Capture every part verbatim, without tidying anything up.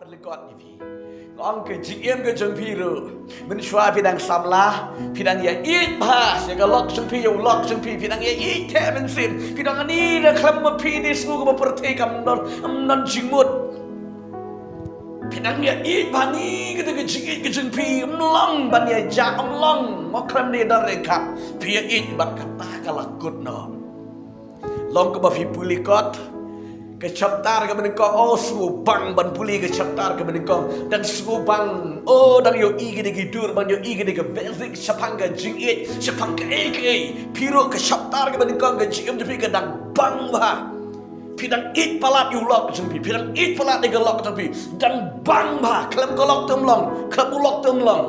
Lyngkot ïa phi. Nga ong ka jingim ka jong phi ruh, mynshuwa phi dang samla, phi dang ïa ïeit bha ïa ka lok jong phi, ïa u lok jong phi, phi dang ïa ïeit te mynsiem, phi dang ani da khlem ma phi, ni sngew ka ba pyrthei kam don, ym don jingmut. Phi dang ïa ïeit bha ni kata ka jingïeit ka jong phi, ym long ban ïa ja, ym long mo khlem ni don ryngkat. Phi ïa ïeit bad kata ka la kut noh. Long kaba phi pule kot ka chapter kaba nyngkong, oh, sngewbang ban pule ka chapter kaba nyngkong. Dang sngewbang, oh, dang ïohi kine ki dur, ban ïohi kine ki basic shaphang ka jingïeit, shaphang kaei kaei. Phi ruh ka chapter kaba nyngkong ka jingim jong phi ka dang bang bha. Phi dang ïeit palat ïa u lok jong phi, phi dang ïeit palat ïa ka lok jong phi. Dang bang bha, khlem ka lok te ym long, khlem u lok te ym long.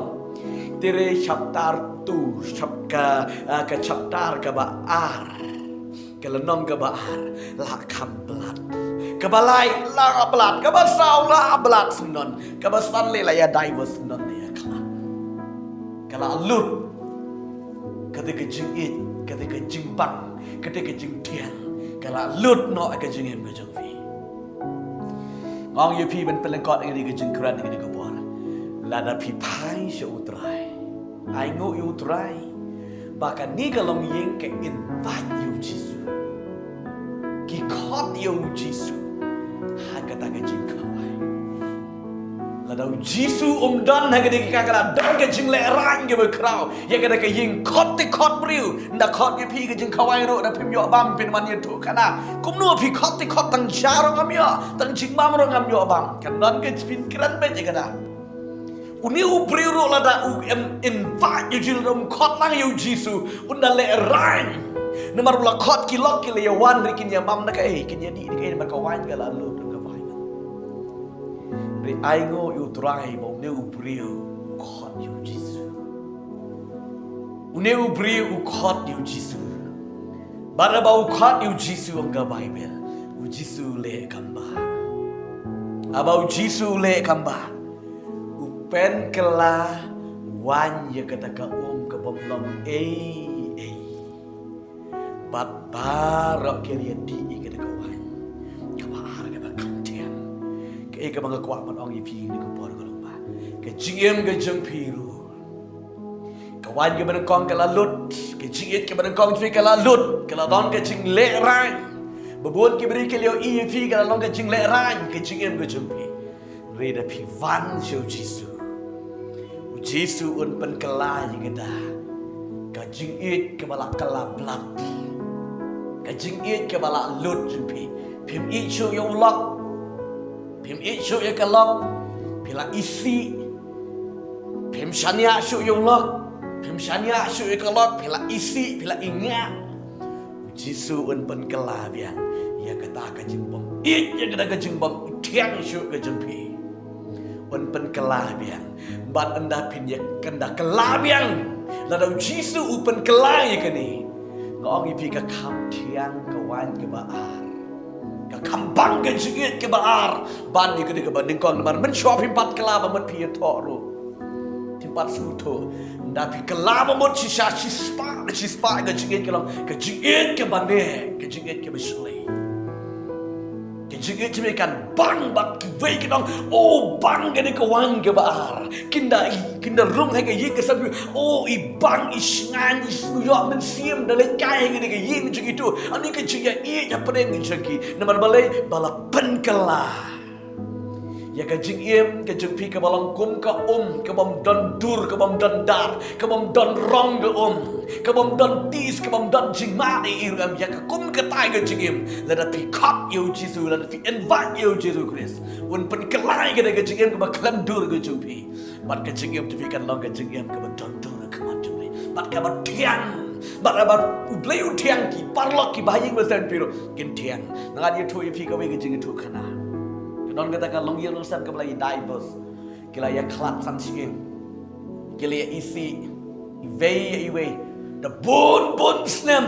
Te re chapter two, chap-, ka, ah, ka chapter kaba ar. Ka lynnong kaba ar, la kham blat. Kaba lai, la blat. Kaba saw, la blat syndon. Kaba san leh, la ïa dai bha syndon, la ïa khlad. Ka la lut. Kata ka jingïeit, kata ka jingbang, kata ka jingthiang. Ka la lut noh ka jingim ka jong phi. Nga ong ïa phi ban pynlyngkot ïa kane ka jingkren ïa kane ka por. Lada phi phai sha U Trai, ainguh ïa U Trai ba kane ka longïing ka invite ïa U Jisu. Ki khot ïa U Jisu ha kata ka jingkhawai. Lada U Jisu um don ha kane ka, ka la don ka jinglehrain kaba khraw ïa kata ka ïing. Khot te khot briew, ynda khot ïa phi ka jingkhawai ruh, da phim ïoh bam, phin wan ïathuh khana. Kumno phi khot te khot, tang ja ruh ngam ïoh, tang jingbam ruh ngam ïoh bam. Kan don ka jingpynkren beit ïa kata. Une u briew ruh lada u em invite ïa U Jisu, lada um khot lang ïa U Jisu, un da lehrain. Namar u la khot, ki lok ki la ïa wan, hynrei kin ïa bam da kaei, kin ïa dih da kaei, namar ka waiñ ka la lut, ka waiñ. Hynrei ainguh ïa U Trai ba une u briew u khot ïa U Jisu. Une u briew u khot ïa U Jisu. Bad haba u khot ïa U Jisu, ong ka Baibl, U Jisu u leh kumba. Haba U Jisu u leh kumba, u pynkylla waiñ ïa kata ka um ka bym long ei ei. Bad baroh ki la ïa dih ïa kata ka waiñ kaba ar, kaba kham thiang. Kaei kaba nga kwah ban ong ïa phi ha kane ka por ka long ba ka jingim ka jong phi ruh, ka waiñ kaba nyngkong ka la lut, ka jingïeit kaba nyngkong jong phi ka la lut, ka la don ka jinglehrain. Ba bun ki briew ki la ïohi ïa phi, ka la don ka jinglehrain ka jingim ka jong phi. Hynrei da phi wan sha U Jisu, U Jisu un pynkylla ïa kata ka jingïeit kaba la kylla blat, ka jingïeit kaba la lut jong phi. Phim ïeit shuh ïa u lok, phim ïeit shuh ïa ka lok, phi la isih. Phim shaniah shuh ïa u lok, phim shaniah shuh ïa ka lok, phi la isih, phi la ingah. U Jisu un pynkylla biang ïa kata ka jingbym ïeit, ïa kata ka jingbym thiang shuh ka jong phi. Un pynkylla biang. Bad ynda phin ïa, ynda kylla biang, lada U Jisu u pynkylla ïa kane, nga ong ïa phi, ka kham thiang ka waiñ kaba ar. Ka kham bang ka jingïeit kaba ar ban ïa kane kaba nyngkong. Namar mynshuwa phim pat kylla ba mut phi ïathoh ruh, phim pat sngewthuh. Ynda phi kylla ba mut shisha, shispah, shispah ka jingïeit ka long ka jingïeit kaba neh, ka jingïeit kaba shlei. Ka jingïeit jong phi kan bang bad kiwei kin ong, o, bang kane ka waiñ kaba ar. Kin da i, kin da rung ha ka ïing ka sem, o, i bang, i shngaiñ, i sngewïoh mynsiem, da leit kai ha kane ka ïing jong itu. Ani ka jingïeit hapdeng jong ki. Namar balei? Ba la pynkylla ïa ka jingim ka jong phi kaba long kum ka um, ka bym don dur, ka bym don dar, ka bym don rong ka um, ka bym don tis, ka bym don jingmane, i ruh em, ïa ka kum katai ka jingim. Lada phi khot ïa U Jisu, lada phi invite ïa U Jisu Khrist, un pynkylla ïa kata ka jingim kaba khlem dur ka jong phi. Bad ka jingim jong phi kan long ka jingim kaba don dur ha khmat jong U Blei. Bad kaba thiang. Bad haba U Blei u thiang, ki paralok, ki bahaïing basem phi ruh kin thiang. Nga ïathuh ïa phi kawei ka jingïathuhkhana. Ka don kata ka longïing longsem kaba la ïa divorce. Ki la ïa khlad san shyieng. Ki la ïa isih iwei ïa iwei da bun bun snem.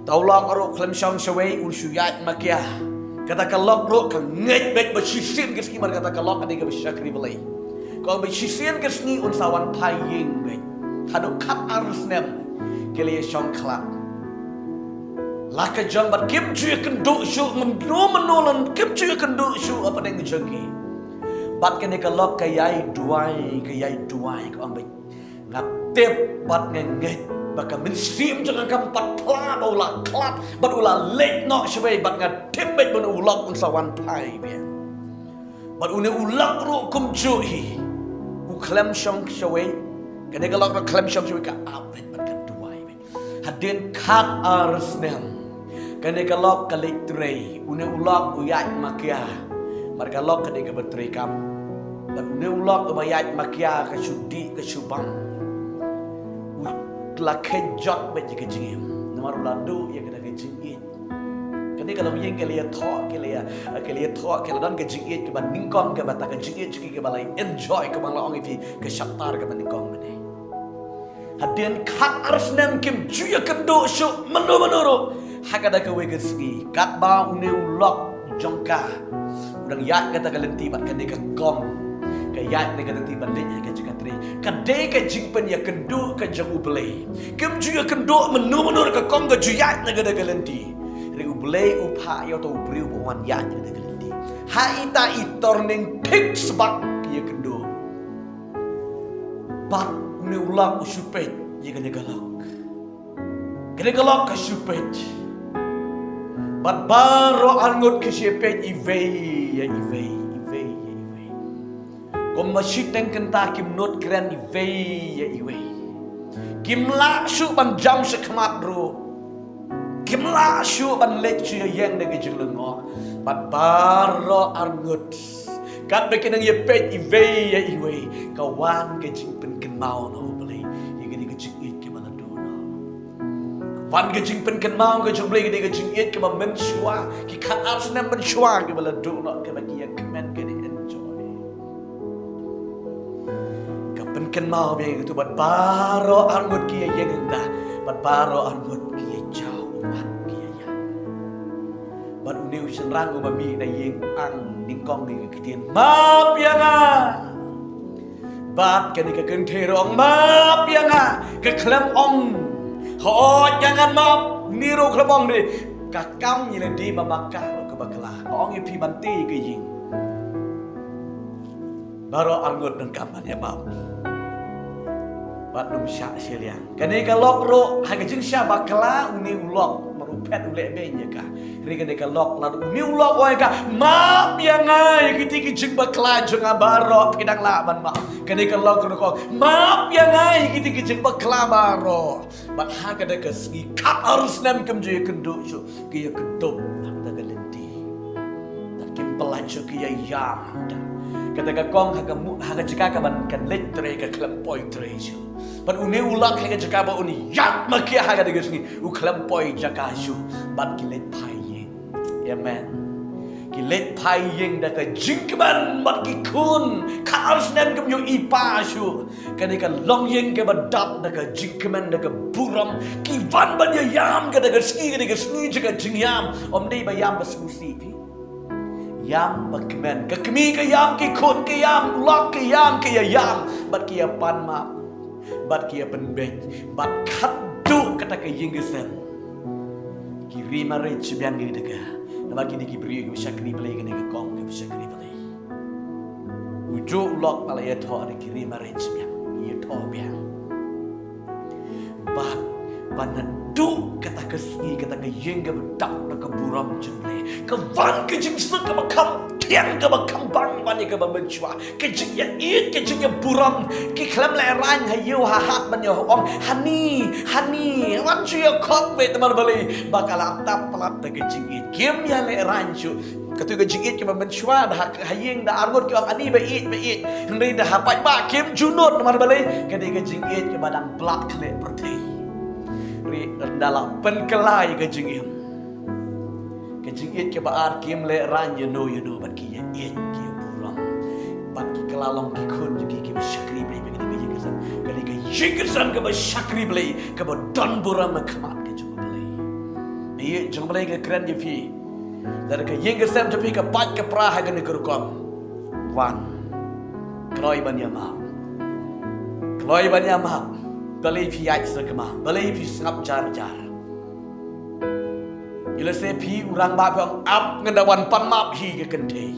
Te u lok ruh khlem shong shawei, un shu ïaid ma kia. Kata ka lok ruh ka ngeit beit ba shisien ka sngi, namar kata ka lok ka dei kaba shakri Blei. Ka ong ba shisien ka sngi un sa wan phai ïing beit. Haduh khat ar snem ki la ïa shong khlad. La ka jong bad kim ju ïakynduh shuh mynno mynno lon, kim ju ïakynduh shuh hapdeng jong ki. Bad kane ka lok ka ïai duwai, ka ïai duwai, ka ong beit, nga tip bad nga ngeit ba ka mynsiem jong nga kam pat phla ba u la khlad bad u la leit noh shawei, bad nga tip beit ba une u lok un sa wan phai biang. Bad une u lok ruh kumjuh hi u khlem shong shawei. Kane ka lok ruh khlem shong shawei, ka ap beit bad ka duwai beit. Hadien khat ar snem kane ka lok ka leit trei. Une u lok u ïaid makia. Bad ka lok ka dei kaba trei kam. Bad une u lok uba ïaid makia ka shu dih ka shu bam. U la kheiñ jot beit ïa ka jingim. Namar u la duh ïa kata ka jingïeit. Kane ka longïing ki la ïathoh, ki la ïa, ki la ïathoh, ki la don ka jingïeit kaba nyngkong, kaba ta ka jingïeit jong ki kaba la enjoy, kaba la ong ïa phi ka shaptar kaba nyngkong mynne. Hadien khat ar snem kim ju ïakynduh shuh mynno mynno ruh ha kata kawei ka sngi, katba une u lok jong ka u dang ïaid kata ka lynti bad kane ka kong ka ïaid na ka lynti ban leit ha ka jaka trei. Ka dei ka jingpynïakynduh ka jong U Blei. Kim ju ïakynduh mynno mynno ruh, ka kong ka ju ïaid na kata ka lynti. Hynrei U Blei u phah ïa uta u briew ba wan ïaid na kata ka lynti. Ha ita i turning pik sbak ki ïakynduh. Bad une u lok u shu peit ïa kane ka lok. Kane ka lok ka shu peit. Bad baroh arngut ki shu peit iwei ïa iwei, iwei ïa iwei. Kumba shiteng kynta kim nud kren iwei ïa iwei. Kim lah shuh ban jam shakhmat ruh. Kim lah shuh ban leit shuh ïa ïeng da ka jinglyngngoh. Bad baroh arngut, katba ki nang ïa peit iwei ïa iwei, ka wan ka jingpynkynmaw na U Blei ïa kane ka jingïeit kaba la duh noh. Wan ka jingpynkynmaw ka jong U Blei, kane ka jingïeit kaba mynshuwa, ki khat ar snem mynshuwa kaba la duh noh, kaba ki ïa kmen, kaba ki enjoy. Ka pynkynmaw biang ïa katu, bad baroh arngut ki ïa ïeng hangta, bad baroh arngut ki ïa jaw, bad ki ïa ïeng. Bad une u shynrang uba mih na ïing u ang nyngkong ïa ka ktien, map ïa nga. Bad kane ka kynthei ruh ong, map ïa nga, ka khlem ong, hooid ïa ngan map. Une ruh khlem ong de, ka kam ïa lade ba ma ka ruh kaba kla. Ka ong ïa phi ban tei ka ïing. Baroh arngut donkam ban ïa map. Bad ym shah shiliang. Kane ka lok ruh ha ka jingshah bakla, une u lok ma ruh phet u leh beiñ ïa ka. Hynrei kane ka lok la ruh une u lok ong ïa ka, map ïa nga ïa kiti ki jingbakla jong nga baroh, phi dang lah ban map. Kane ka lok ruh ka ong, map ïa nga ïa kiti ki jingbakla baroh. Bad ha kata ka sngi khat ar snem kim ju ïakynduh shuh, ki ïakynduh ha kata ka lynti. Bad kim pyllait shuh, ki ïa ïam hangta. Kata ka kong ha ka mu-, ha ka jaka kaban kan leit trei ka khlem poi trei shuh. Bad une u lok ha ka jaka ba un ïaid makia ha kata ka sngi u khlem poi jaka shuh. Bad ki leit phai ïing. Amen. Ki leit phai ïing da ka jingkmen bad ki khun. Khat ar snem kim ïohi pa shuh. Kane ka longïing kaba dap da ka jingkmen, da ka burom. Ki wan ban ïa ïam kata ka sngi, kata ka sngi jong ka jingïam. Ym dei ba ïam ba sngewsih phi. Ïam ba kmen. Ka kmie ka ïam, ki khun ki ïam, lok ki ïam, ki ïa ïam. Bad ki ïa pan map. Bad ki ïa pynbeit. Bad khadduh kata ka ïing ka sem, ki remarriage biang ïa kata ka. Namar kine ki briew kiba shakri Blei, kane ka kong kaba shakri Blei. Ujuh u lok ba la ïathoh, ki remarriage biang, ïathoh biang. Bad ba naduh kata ka sngi, kata ka ïing kaba dap da ka burom jong U Blei, ka wan ka jingsuk kaba kham thiang, kaba kham bang ban ïa kaba mynshuwa. Ka jingïaieit, ka jingïaburom, ki khlem lehraiñ ha ïew ha hat ban ïa ong, hani, hani, wat shu ïa khot beit, namar balei? Ba ka la tap palat da ka jingïeit. Kim ïa lehraiñ shuh. Katu ka jingïeit kaba mynshuwa da ha, ha ïing da arngut ki ong ani ba ïeit, ba ïeit. Hynrei da ha paidbah kim ju nud, namar balei? Ka dei ka jingïeit kaba dang blad khleh pyrthei. Hynrei ynda la pynkylla ïa ka jingim, ka jingïeit kaba ar, kim lehraiñ ïano ïano bad ki ïa ïeit, ki ïa burom. Bad ki kylla long ki khun jong ki kiba shakri Blei. Bad ka dei ka ïing ka sem, ka dei ka ïing ka sem kaba shakri Blei, kaba don burom ha khmat ka jong U Blei. Ïeit jong U Blei ka kren ïa phi. Lada ka ïing ka sem jong phi ka pait ka pra ha kane ka rukom, wan, kloi ban ïa map. Kloi ban ïa map. Balei phi ïaid sngewkmen? Balei phi sngap jar jar? Ïa lehse phi u rangbah phi ong, ap, ngan da wan pan map hi ka kynthei.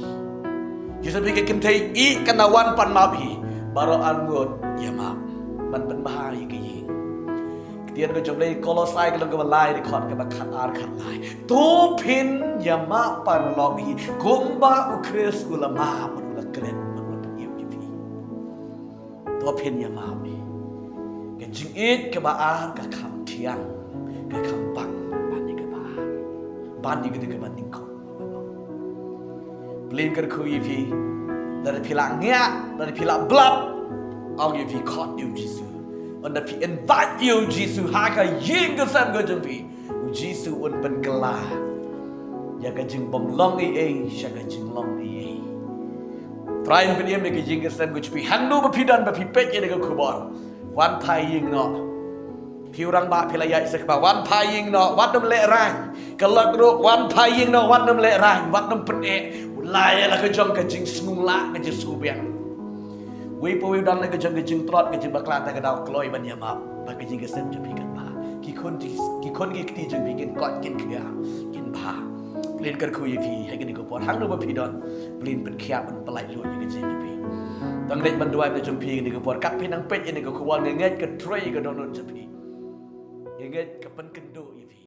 Ïa lehse phi ka kynthei i, kan da wan pan map hi. Baroh arngut ïa map ban pynbha ïa ka ïing. Ktien ka jong U Blei Kolosai ka lynnong kaba lai, dkhot kaba khat ar khat lai. To phin ïa map paralok hi, kumba U Khrist u la map bad u la klet bad u la pynim ïa phi. To phin ïa map hi. Ka jingïeit kaba ar ka kham thiang, ka kham pang ban ïa kaba ar, ban ïa kaba nyngkong. Phi, nga kyrkhu ïa phi, lada phi la ngiah, lada phi la blab, ong ïa phi khot ïa U Jisu. Ynda phi invite ïa U Jisu ha ka ïing ka sem ka jong phi, U Jisu un pynkylla ïa ka jingbym long ei ei sha ka jinglong ei ei. Trai un pynim ïa ka ïing ka sem ka jong phi, hangno ba phi don ba phi peit ïa ka khubor. Wan phai ïing noh. Phi u rangbah phi la ïaid sha kba, wan phai ïing noh, wat nym lehraiñ. Ka lok ruh, wan phai ïing noh, wat nym lehraiñ, wat nym pyneh. Lai la ka jong ka jingsngewlah, ka jingsngewbiang. Wei pa wei u don la ka jong ka jingtlot, ka jingbakla, te ka daw kloi ban ïa map. Ba ka ïing ka sem jong phi kan bha. Ki khun ki, ki khun ki kti jong phi kin koit, kin khia, kin bha. Phi, nga kyrkhu ïa phi ha kane ka por, hangno ba phi don, phi, pynkhiah ban pyllait lut ïa ka jingim jong phi. Tang leit ban duwai ka jong phi ha kane ka por, kat phi nang peit ïa kane ka khubor, nga ngeit ka trei ka dohnud jong phi. Nga ngeit ka pynkynduh ïa phi.